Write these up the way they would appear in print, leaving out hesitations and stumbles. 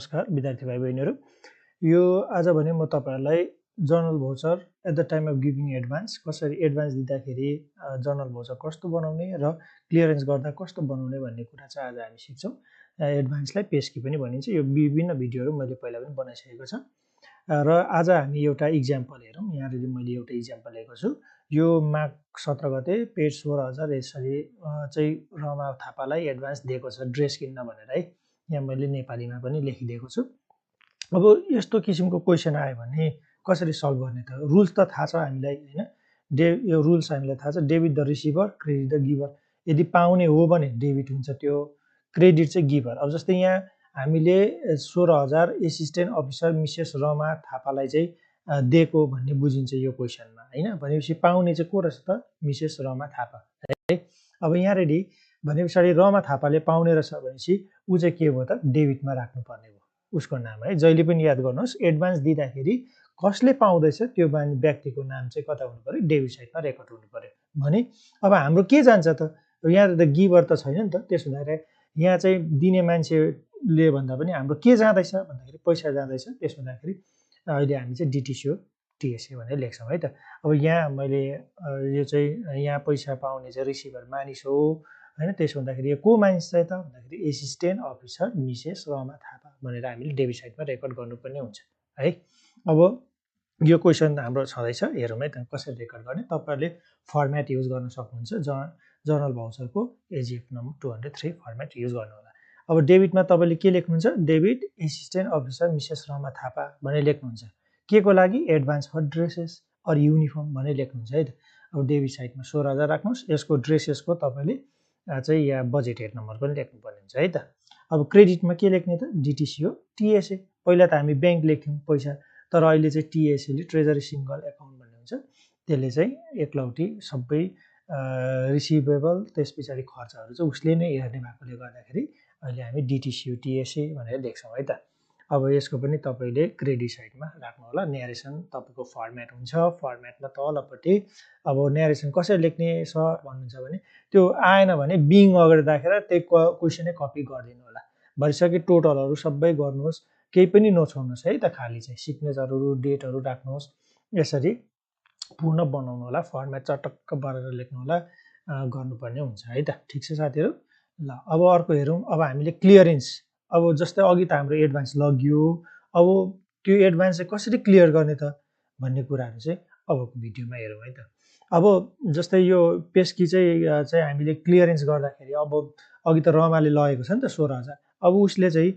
नमस्कार विद्यार्थी भाइ बहिनीहरू। यो आज भने म तपाईहरुलाई journal voucher at the time of giving advance कसरी एडभान्स दिँदाखेरि जर्नल भोचर कस्तो बनाउने र क्लियरेन्स गर्दा कस्तो बनाउने भन्ने कुरा चाहिँ आज हामी सिक्छौं। एडभान्सलाई पेस्की पनि भनिन्छ। यो विभिन्न भिडियोहरु मैले पहिला पनि बनाइसकेको छ र आज हामी एउटा एक्जाम्पल हेरौं। यहाँले मैले एउटा एक्जाम्पल लिएको छु। यो माघ 17 गते पेज 16000 यसरी चाहिँ रमा थापालाई एडभान्स दिएको छ ड्रेस किन्न भनेर है। यहाँ मैले नेपालीमा पनि लेखिदिएको छु। अब यस्तो किसिमको क्वेशन आयो भने कसरी सल्भ गर्ने त? रुल्स त थाहा छ हामीलाई हैन। यो रुल्स हामीलाई थाहा छ। Debit the receiver, credit the giver. यदि पाउने हो भने डेबिट हुन्छ, त्यो क्रेडिट चाहिँ गिभर। अब जस्तै यहाँ हामीले 16000 एसिस्टेन्ट अफिसर मिसेस रमा थापालाई चाहिँ दिएको भन्ने बुझिन्छ यो क्वेशनमा हैन। भनेपछि पाउने चाहिँ को रहेछ त? मिसेस रमा थापा है। अब यहाँ रेडी भनेपछि रमा थापाले पाउने रहेछ भनेपछि उ चाहिँ के भयो त? डेबिटमा राख्नु पर्ने भयो उसको नाम है। जहिले पनि याद गर्नुहोस् एडभान्स दिँदाखेरि कसले पाउँदैछ त्यो व्यक्तिको नाम चाहिँ कता हुनु पर्यो? डेबिट साइडमा रेकर्ड हुनु पर्यो। भने अब हाम्रो के जान्छ त? यहाँ त गिभर त छैन नि त। त्यसो हुँदाखेरि यहाँ चाहिँ दिने मान्छेले भन्दा पनि हाम्रो के जाँदैछ भन्दाखेरि पैसा जाँदैछ। त्यसो हुँदाखेरि अहिले हामी चाहिँ डिटिसी हो टीएसए भनेर लेख्छौं है त। अब यहाँ मैले यो चाहिँ यहाँ पैसा पाउने चाहिँ रिसिभर मानिस हो हैन। त्यसो हुँदाखेरि यो को मानिस चाहिँ त भन्दाखेरि assistant officer Mrs Rama Thapa भनेर हामीले डेबिट साइडमा रेकर्ड गर्नुपर्ने हुन्छ है। अब यो क्वेशन हाम्रो छँदैछ, हेरौँ है त कसरी रेकर्ड गर्ने। तपाईहरुले फर्मेट युज गर्न सक्नुहुन्छ। जर्नल भाउचरको एजीएफ नम्बर 203 फर्मेट युज गर्नु होला। अब डेबिटमा तपाईले के लेख्नुहुन्छ? Debit assistant officer Mrs Rama Thapa भनेर लेख्नुहुन्छ। के को लागि? Advance for dresses or uniform भनेर लेख्नुहुन्छ है त। अब डेबिट साइडमा 16000 राख्नुस्। यसको ड्रेसेसको तपाईले चाहिँ यहाँ बजेट हेड नम्बर पनि लेख्नु पर्ने हुन्छ है त। अब क्रेडिटमा के लेख्ने त? डिटिसी हो टीएसए। पहिला त हामी बैंक लेख्थ्यौं पैसा, तर अहिले चाहिँ टीएसए ले ट्रेजरी सिंगल अकाउन्ट भन्ने हुन्छ। त्यसले चाहिँ एकलौटी सबै रिसिभेबल त्यसपछि खर्चहरु चाहिँ उसले नै हेर्ने भएकोले गर्दाखेरि अहिले हामी डिटिसी टीएसए भनेर लेख्छौं है त। अब यसको पनि तपाईले क्रेडिट साइडमा राख्नु होला। न्यारेसन तपाईको फर्मेट हुन्छ। फर्मेटमा तलपट्टि अब न्यारेसन कसरी लेख्ने सर भन्नुहुन्छ भने त्यो आएन भने बिङ अगाडि राखेर त्यही क्वेशनै कपी गर्दिनु होला। भइसक्यो टोटलहरु सबै गर्नुहोस्, केही पनि नछोड्नुहोस् है त। खाली चाहिँ सिग्नेचरहरु डेटहरु राख्नुहोस्। यसरी पूर्ण बनाउनु होला। फर्मेट चटक्क बनाएर लेख्नु होला, गर्नुपर्ने हुन्छ है त। ठीक छ साथीहरु। ल अब अर्को हेरौं। अब हामीले क्लियरेन्स, अब जस्तै अघि त हाम्रो एडभान्स लग्यो, अब त्यो एडभान्स चाहिँ कसरी क्लियर गर्ने त भन्ने कुराहरु चाहिँ अबको भिडियोमा हेरौं है त। अब जस्तै यो पेस्की चाहिँ हामीले क्लियरेन्स गर्दाखेरि अब अघि त रमाले लगेको छ नि त 16000। अब उसले चाहिँ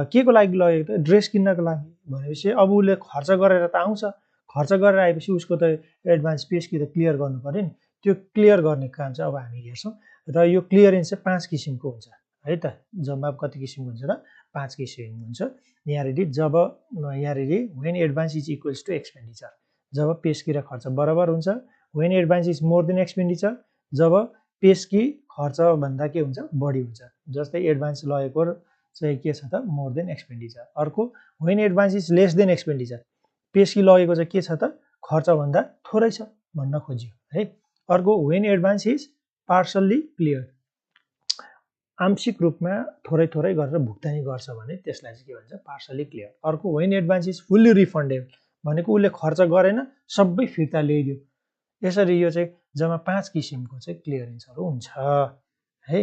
के को लागि लगेको त? ड्रेस किन्नको लागि। भनेपछि अब उले खर्च गरेर त आउँछ। खर्च गरेर आएपछि उसको त एडभान्स पेस्की त क्लियर गर्नु पर्यो नि। त्यो क्लियर गर्ने काम चाहिँ अब हामी हेर्छौं। र यो क्लियरेन्स चाहिँ 5 किसिमको हुन्छ है त। जम्मा कति किसिमको हुन्छ र 5 किसिमको हुन्छ। यहाँ रेडी जब यहाँ ready when advance is equals to expenditure, जब पेस्की र खर्च बराबर हुन्छ। When advance is more than expenditure, जब पेस्की खर्च भन्दा के हुन्छ? बढी हुन्छ। जस्तै एडभान्स लगेको चाहिँ के छ त? More than expenditure. अर्को when advance is less than expenditure, पेस्की लगेको चाहिँ के छ त? खर्च भन्दा थोरै छ भन्न खोजियो है। अर्को व्हेन एडभान्स इज पार्सल्ली क्लियर, आंशिक रूपमा थोरै थोरै गरेर भुक्तानी गर्छ भने त्यसलाई चाहिँ के भन्छ? पार्सल्ली क्लियर। अर्को when advance is fully refundable, भनेको उले खर्च गरेन सबै फिर्ता ल्याइदियो। यसरी यो चाहिँ जम्मा 5 किसिमको चाहिँ क्लियरेन्सहरु हुन्छ है।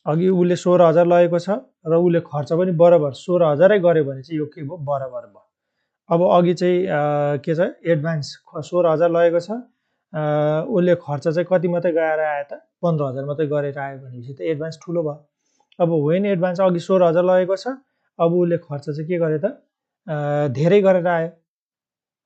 अघि उले 16000 लगेको छ र उले खर्च पनि बराबर 16000 नै गर्यो भने चाहिँ यो के भयो? बराबर भयो। अब अघि चाहिँ के छ? एडभान्स 16000 लगेको छ, उले खर्च चाहिँ कति मात्रै गएर आयो त? 15000 मात्रै गरेर आयो भनेपछि त एडभान्स ठुलो भयो। अब व्हेन एडभान्स अघि 16000 लगेको छ, अब उले खर्च चाहिँ के गर्यो त? धेरै गरेर आयो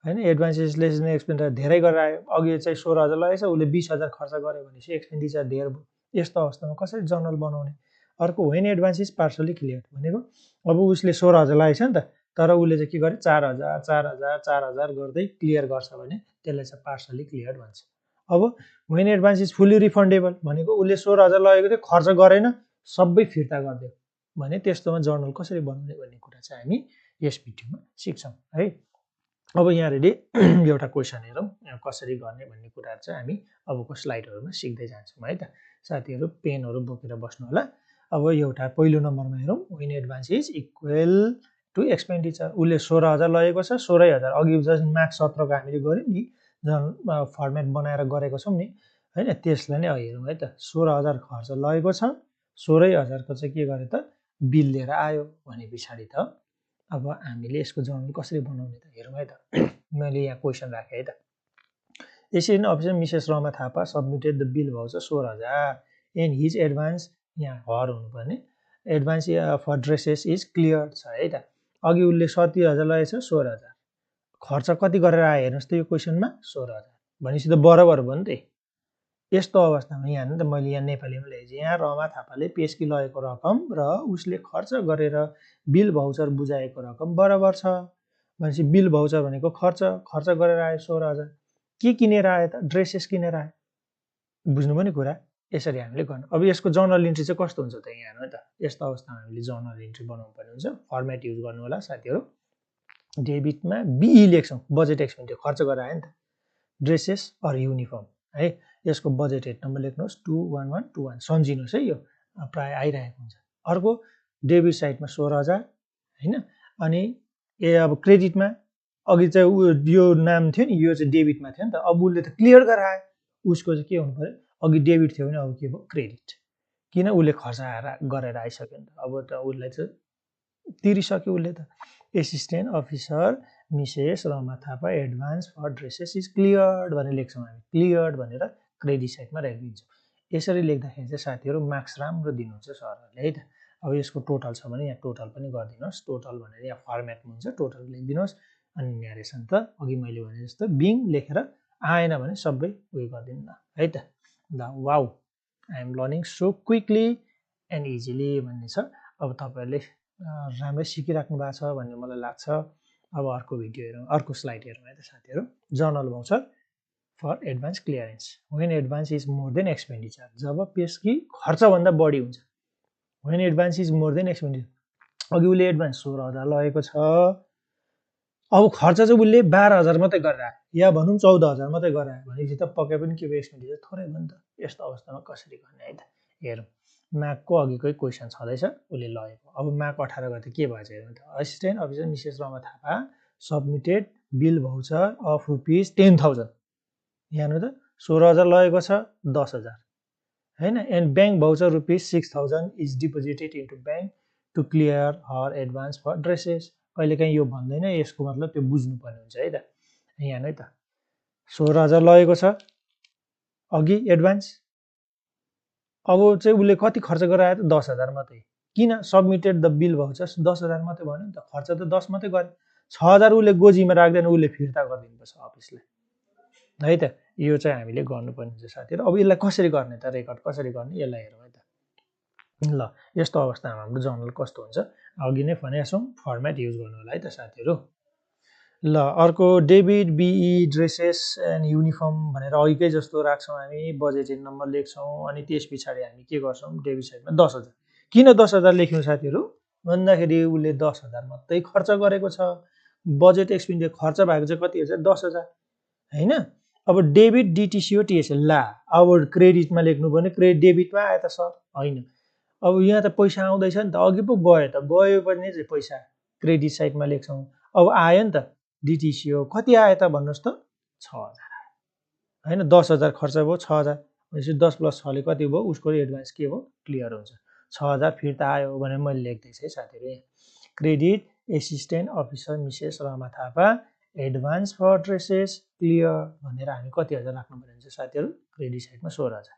हैन। Advance is less than expenditure, धेरै गरेर आयो। अघि चाहिँ 16000 लगेछ, उले 20000 खर्च गर्यो भनेपछि एक्सपेन्डिचर धेर भयो। यस्तो अवस्थामा कसरी जर्नल बनाउने? अर्को व्हेन एडभान्स इज पार्सल्ली क्लियर, भनेको अब उसले 16000 लागेछ नि त, तर उले चाहिँ के गर्यो? 4000 4000 4000 गर्दै क्लियर गर्छ भने त्यसलाई चाहिँ पार्सल्ली क्लियर भन्छ। अब when advance is fully refundable, भनेको उले 16000 लगेको थियो, खर्च गरेन सबै फिर्ता गर्दियो भने त्यस्तोमा जर्नल कसरी बनाउने भन्ने कुरा चाहिँ हामी यस भिडियोमा सिक्छौं है। अब यहाँ रेडी एउटा क्वेशन हेरौं कसरी गर्ने भन्ने कुरा चाहिँ हामी अबको स्लाइडहरुमा सिक्दै जान्छौं है त। साथीहरु पेनहरु बोकेर बस्नु होला। अब एउटा पहिलो नम्बरमा हेरौं। When advance is equal to expenditure. उसले 16,000 लगेको छ, 16,000 अघि जस्ट मार्च 17 को हामीले गऱ्यौँ नि, फर्मेट बनाएर गरेको छौँ नि होइन, त्यसलाई नै हेरौँ है त। 16,000 खर्च लगेको छ, 16,000 को चाहिँ के गरे त बिल लिएर आयो भने पछाडि त अब हामीले यसको जर्नल कसरी बनाउने त हेरौँ है त। मैले यहाँ क्वेसन राखेँ है त। Assistant officer Mrs Rama Thapa submitted the bill voucher 16,000 and his advance, यहाँ हर हुनुपर्ने, advance for dresses is clear छ है त। अघि उसले 70,000 लगेको छ, 16,000 खर्च कति गरेर आयो हेर्नुहोस् त यो क्वेसनमा 16,000 भनेपछि त बराबर भयो नि त। यस्तो अवस्थामा यहाँ हेर्नु त मैले यहाँ नेपालीमा लेखेँ, यहाँ रमा थापाले पेस्की लगेको रकम र उसले खर्च गरेर बिल भाउचर बुझाएको रकम बराबर छ भनेपछि बिल भाउचर भनेको खर्च गरेर आयो 16,000। के किनेर आयो त ड्रेसेस किनेर आयो, बुझ्नुभयो नि कुरा। यसरी हामीले गर्नु। अब यसको जर्नल इन्ट्री चाहिँ कस्तो हुन्छ त यहाँ हेर्नु त। यस्तो अवस्थामा हामीले जर्नल इन्ट्री बनाउनु पर्ने हुन्छ। फर्मेट युज गर्नु होला साथीहरू। डेबिटमा बिई लेख्छौँ, बजेट एक्सपेन्डिचर खर्च गरेर आयो नि त, ड्रेसेस अर युनिफर्म है। यसको बजेट हेड नम्बर लेख्नुहोस् 21121, सम्झिनुहोस् है, यो प्राय आइरहेको हुन्छ। अर्को डेबिट साइडमा 16,000 होइन। अनि अब क्रेडिटमा अघि चाहिँ यो नाम थियो नि, यो चाहिँ डेबिटमा थियो नि त, अब उसले त क्लियर गरेर आयो, उसको चाहिँ के हुनु पर्यो, अघि डेबिट थियो भने अब के भयो क्रेडिट, किन उसले खर्च गरेर आइसक्यो नि त। अब त उसलाई चाहिँ तिरिसक्यो उसले त। Assistant officer Mrs Rama Thapa advance for dresses is cleared भनेर लेख्छौँ हामी, क्लियर्ड भनेर क्रेडिट साइडमा राखिदिन्छौँ। यसरी लेख्दाखेरि चाहिँ साथीहरू मार्क्स राम्रो दिनुहुन्छ सरहरूले है त। अब यसको टोटल छ भने यहाँ टोटल पनि गरिदिनुहोस्, टोटल भनेर यहाँ फर्मेटमा हुन्छ, टोटल लेखिदिनुहोस्। अनि न्यारेसन त अघि मैले भने जस्तो बिङ लेखेर आएन भने सबै उयो गरिदिनु न है त। ल wow, I am learning so quickly and easily भन्ने छ। अब तपाईँहरूले राम्रै सिकिराख्नु भएको छ भन्ने मलाई लाग्छ। अब अर्को भिडियो हेरौँ, अर्को स्लाइड हेरौँ है त साथीहरू। Journal voucher for advance clearance when advance is more than expenditure, जब पेस्की खर्चभन्दा बढी हुन्छ। When advance is more than expenditure, अघि उसले एडभान्स 16,000 लगेको छ, अब खर्च चाहिँ उसले 12,000 मात्रै गरेर आयो, या भनौँ 14,000 मात्रै गरेर आयो भनेपछि त पक्कै पनि के भयो एक्सपेन्डिचर थोरै भयो नि त। यस्तो अवस्थामा कसरी गर्ने है त हेरौँ। माघको अघिकै क्वेसन छँदैछ, उसले लगेको। अब माघ 18 गते के भएछ हेर्नु त। Assistant officer Mrs Rama Thapa submitted bill voucher of rupees 10,000, यहाँ हेर्नु त 16,000 लगेको छ, 10,000 होइन। And bank voucher rupees 6,000 is deposited into bank to clear her advance for dresses. कहिलेकाहीँ यो भन्दैन, यसको मतलब त्यो बुझ्नुपर्ने हुन्छ है त। यहाँ हेर्नु है त 16,000 लगेको छ अघि एडभान्स, अब चाहिँ उसले कति खर्च गरेर आयो त 10,000 मात्रै। किन सबमिटेड द बिल भाउचर्स 10,000 मात्रै भन्यो नि त, खर्च त 10 मात्रै गर्यो। 6,000 उसले गोजीमा राख्दैन, उसले फिर्ता गरिदिनुपर्छ अफिसलाई है त। यो चाहिँ हामीले गर्नुपर्ने हुन्छ साथीहरू। अब यसलाई कसरी गर्ने त, रेकर्ड कसरी गर्ने यसलाई हेरौँ है त। ल यस्तो अवस्थामा हाम्रो जर्नल कस्तो हुन्छ, अघि नै भनेका छौँ फर्मेट युज गर्नु होला है त साथीहरू। ल अर्को डेबिट बिई ड्रेसेस एन्ड युनिफर्म भनेर अघिकै जस्तो राख्छौँ हामी, बजेट नम्बर लेख्छौँ। अनि त्यस पछाडि हामी के गर्छौँ, डेबिट साइडमा 10,000। किन 10,000 लेख्यौँ साथीहरू भन्दाखेरि उसले 10,000 मात्रै खर्च गरेको छ। बजेट एक्सपेन्डिचर खर्च भएको चाहिँ कति हुन्छ 10,000 होइन। अब डेबिट डिटिसिओ टिएसएल, ला अब क्रेडिटमा लेख्नु भने क्रेडिट डेबिटमा आयो त सर होइन। अब यहाँ त पैसा आउँदैछ नि त, अघि पो गयो त, गयो भने चाहिँ पैसा क्रेडिट साइडमा लेख्छौँ। अब आयो नि त डिटिसिओ, कति आयो त भन्नुहोस् त 6,000 आयो होइन। 10,000 खर्च भयो, 6,000 भनेपछि 10 + 6 ले कति भयो, उसको एडभान्स के भयो क्लियर हुन्छ। 6,000 फिर्ता आयो भनेर मैले लेख्दैछु है साथीहरू। Credit assistant officer Mrs Rama Thapa advance for dresses clear भनेर हामी कति हजार राख्नुपर्ने हुन्छ साथीहरू, क्रेडिट साइडमा 16,000।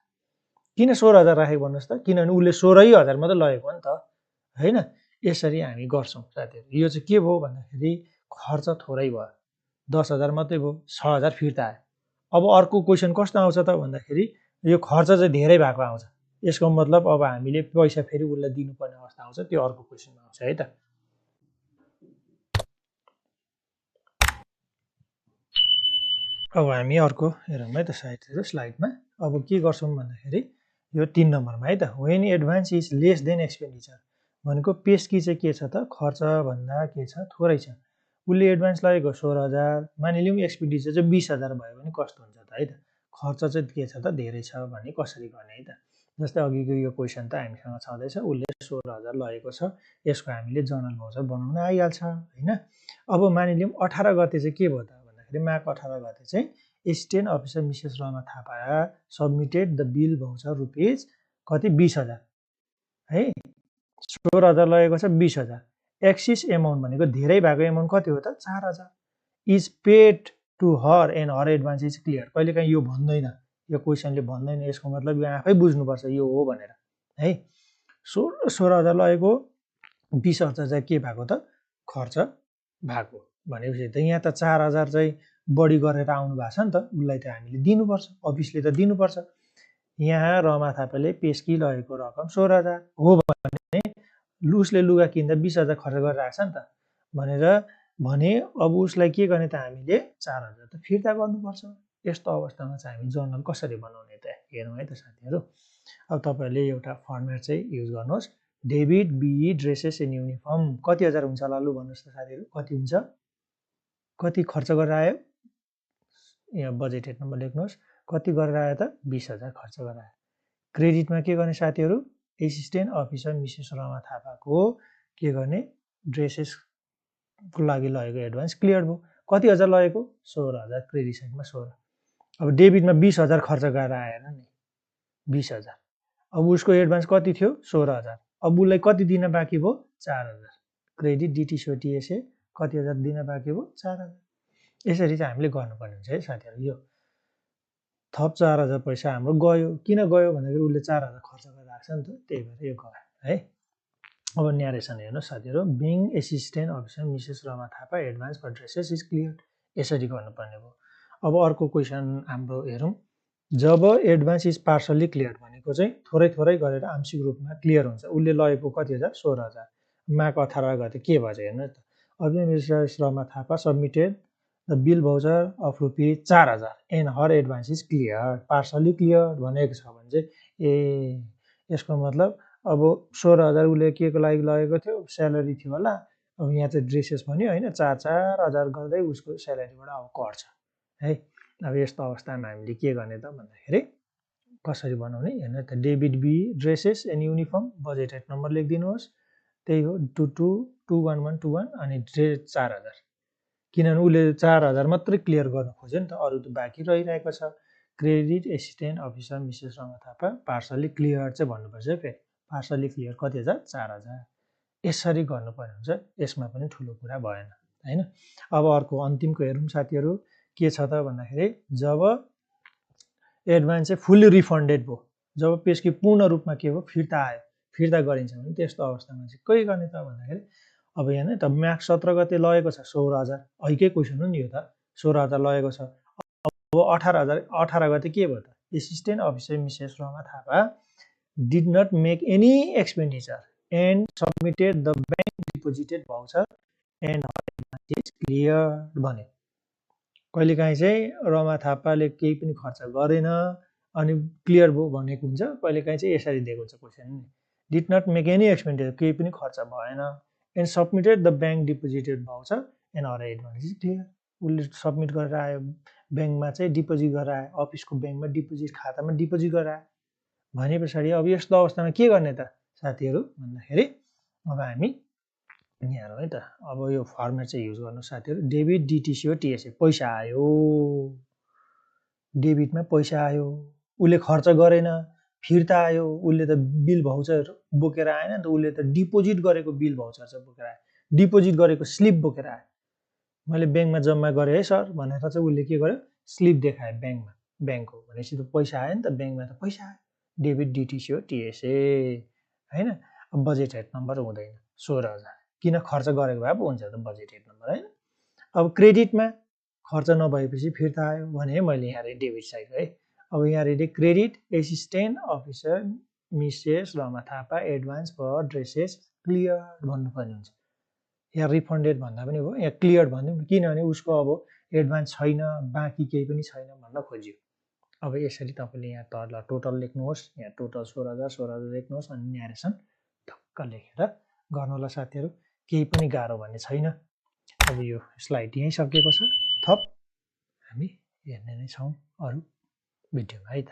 किन 16,000 राखेको भन्नुहोस् त, किनभने उसले 16,000 मात्रै लगेको हो नि त होइन। यसरी हामी गर्छौँ साथीहरू। यो चाहिँ के भयो भन्दाखेरि खर्च थोरै भयो, 10,000 मात्रै भयो, 6,000 फिर्ता आयो। अब अर्को क्वेसन कस्तो आउँछ त भन्दाखेरि यो खर्च चाहिँ धेरै भएको आउँछ, यसको मतलब अब हामीले पैसा फेरि उसलाई दिनुपर्ने अवस्था आउँछ, त्यो अर्को क्वेसनमा आउँछ है त। अब हामी अर्को हेरौँ है त साथीहरू स्लाइडमा। अब के गर्छौँ भन्दाखेरि यो 3 नम्बरमा है त, when advance is less than expenditure भनेको पेस्की चाहिँ के छ त, खर्च भन्दा के छ थोरै छ। उसले एडभान्स लगेको 16,000, मानिलिउँ एक्सपेन्डिचर चाहिँ 20,000 भयो भने कस्तो हुन्छ त है त, खर्च चाहिँ के छ त धेरै छ भने कसरी गर्ने है त। जस्तै अघिको यो क्वेसन त हामीसँग छँदैछ, उसले 16,000 लगेको छ, यसको हामीले जर्नल भाउचर बनाउन आइहाल्छ होइन। अब मानिलिउँ 18 गते चाहिँ के भयो त भन्दाखेरि माघ 18 गते चाहिँ assistant officer Mrs Rama Thapa submitted the bill voucher rupees कति 20,000 है, 16,000 लगेको छ 20,000। एक्सिस एमाउन्ट भनेको धेरै भएको एमाउन्ट कति हो त 4,000 is paid to her and her advance is clear. कहिलेकाहीँ यो भन्दैन, यो क्वेसनले भन्दैन, यसको मतलब यो आफै बुझ्नुपर्छ यो हो भनेर है। 16,000 लगेको 20,000 चाहिँ के भएको त खर्च भएको भनेपछि त यहाँ त 4,000 चाहिँ बढी गरेर आउनु भएको छ नि त, उसलाई त हामीले दिनुपर्छ, अफिसले त दिनुपर्छ। यहाँ रमा थापाले पेस्की लगेको रकम 16,000 हो भने उसले लुगा किन्दा 20,000 खर्च गरिरहेको छ नि त भने अब उसलाई के गर्ने त हामीले 4,000 त फिर्ता गर्नुपर्छ। यस्तो अवस्थामा चाहिँ हामी जर्नल कसरी बनाउने त हेरौँ है त साथीहरू। अब तपाईँहरूले एउटा फर्मेट चाहिँ युज गर्नुहोस्, debit be dresses and uniform कति हजार हुन्छ होला लु भन्नुहोस् त साथीहरू, कति हुन्छ, कति खर्च गरेर आयो, यहाँ बजेटेड नम्बर लेख्नुहोस्, कति गरेर आयो त 20,000 खर्च गरेर आयो। क्रेडिटमा के गर्ने साथीहरू, एसिस्टेन्ट अफिसर मिसेस रमा थापाको के गर्ने ड्रेसेसको लागि लगेको एडभान्स क्लियर भयो, कति हजार लगेको 16,000 क्रेडिट साइडमा 16। अब डेबिटमा 20,000 खर्च गरेर आएर नि 20,000, अब उसको एडभान्स कति थियो 16,000, अब उसलाई कति दिन बाँकी भयो 4,000, क्रेडिट डिटिसिओटिएसए कति हजार दिन बाँकी भयो 4,000। यसरी चाहिँ हामीले गर्नुपर्ने हुन्छ है साथीहरू। यो थप 4,000 पैसा हाम्रो गयो, किन गयो भन्दाखेरि उसले 4,000 खर्च गरेर आएको छ नि त, त्यही भएर यो गयो है। अब न्यारेसन हेर्नुहोस् साथीहरू, being assistant officer Mrs Rama Thapa advance for dresses is clear, यसरी गर्नुपर्ने भयो। अब अर्को क्वेसन हाम्रो हेरौँ, जब एडभान्स इज पार्सली क्लियर भनेको चाहिँ थोरै थोरै गरेर आंशिक रूपमा क्लियर हुन्छ, उसले लगेको कति हजार 16,000, माघ 18 गते के भएछ हेर्नुहोस् त, officer Mrs Rama Thapa submitted the bill voucher of rupees 4,000 and her advance is clear, partially clear भनेको छ भने चाहिँ यसको मतलब अब 16,000 उसले के को लागि लगेको थियो, स्यालेरी थियो होला, अब यहाँ चाहिँ ड्रेसेस भन्यो होइन, 4,000 गर्दै उसको स्यालेरीबाट अब कट्छ है। अब यस्तो अवस्थामा हामीले के गर्ने त भन्दाखेरि कसरी बनाउने हेर्नु त, debit be dresses and uniform budgeted number लेखिदिनुहोस्, त्यही हो 221121 अनि ड्रेस 4,000, किनभने उसले 4,000 मात्रै क्लियर गर्न खोज्यो नि त, अरू त बाँकी रहिरहेको छ। Credit assistant officer Mrs Rama Thapa partially clear चाहिँ भन्नुपर्छ है, फेरि पार्सली क्लियर कति हजार 4,000, यसरी गर्नुपर्ने हुन्छ, यसमा पनि ठुलो कुरा भएन होइन। अब अर्को अन्तिमको हेरौँ साथीहरू, के छ त भन्दाखेरि जब एडभान्स चाहिँ फुल्ली रिफन्डेड भयो, जब पेस्की पूर्ण रूपमा के हो फिर्ता आयो, फिर्ता गरिन्छ भने त्यस्तो अवस्थामा चाहिँ के गर्ने त भन्दाखेरि अब यहाँ त माघ 17 गते लगेको छ 16,000, अहिलेकै क्वेसन हो नि यो त, 16,000 लगेको छ। अब 18 गते के भयो त, assistant officer Mrs Rama Thapa did not make any expenditure and submitted the bank deposited voucher and advance is clear भन्यो। कहिलेकाहीँ चाहिँ रमा थापाले केही पनि खर्च गरेन अनि क्लियर भयो भनेको हुन्छ, कहिलेकाहीँ चाहिँ यसरी दिएको हुन्छ question, did not make any expenditure केही पनि खर्च भएन, and submitted the bank deposited voucher and or advance is clear, उसले सबमिट गरेर आयो, ब्याङ्कमा चाहिँ डिपोजिट गरेर आयो, अफिसको ब्याङ्कमा डिपोजिट खातामा डिपोजिट गरेर आयो भने पछाडि अब यस्तो अवस्थामा के गर्ने त साथीहरू भन्दाखेरि अब हामी यहाँ हेरौँ है त, अब यो फर्मेट चाहिँ युज गर्नु साथीहरू, डेबिट डिटिसिओ टिएसए पैसा आयो, डेबिटमा पैसा आयो, उसले खर्च गरेन फिर्ता आयो, उसले त बिल भाउचर बोकेर आएन नि त, उसले त डिपोजिट गरेको बिल भाउचर चाहिँ बोकेर आयो, डिपोजिट गरेको स्लिप बोकेर आयो, मैले ब्याङ्कमा जम्मा गरेँ है सर भनेर चाहिँ उसले के गर्यो स्लिप देखायो ब्याङ्कमा, ब्याङ्कको भनेपछि त पैसा आयो नि त, ब्याङ्कमा त पैसा आयो, डेबिट डिटिसिओ टिएसए होइन। अब बजेटेड नम्बर हुँदैन 16,000, किन खर्च गरेको भए पो हुन्छ त बजेटेड नम्बर होइन। अब क्रेडिटमा खर्च नभएपछि फिर्ता आयो भने मैले यहाँ डेबिट साइड है, अब यहाँ ready credit assistant officer Mrs Rama Thapa advance for dresses clear भन्नुपर्ने हुन्छ, यहाँ रिफन्डेड भन्दा पनि भयो, यहाँ क्लियर भनिदिउँ किनभने उसको अब एडभान्स छैन, बाँकी केही पनि छैन भन्न खोज्यो। अब यसरी तपाईँले यहाँ तल टोटल लेख्नुहोस्, यहाँ टोटल 16,000 लेख्नुहोस् अनि न्यारेसन टक्क लेखेर गर्नु होला साथीहरू, केही पनि गाह्रो भन्ने छैन। अब यो स्लाइड यहीँ सकिएको छ, थप हामी हेर्ने नै छौँ अरू भिडियोमा है त।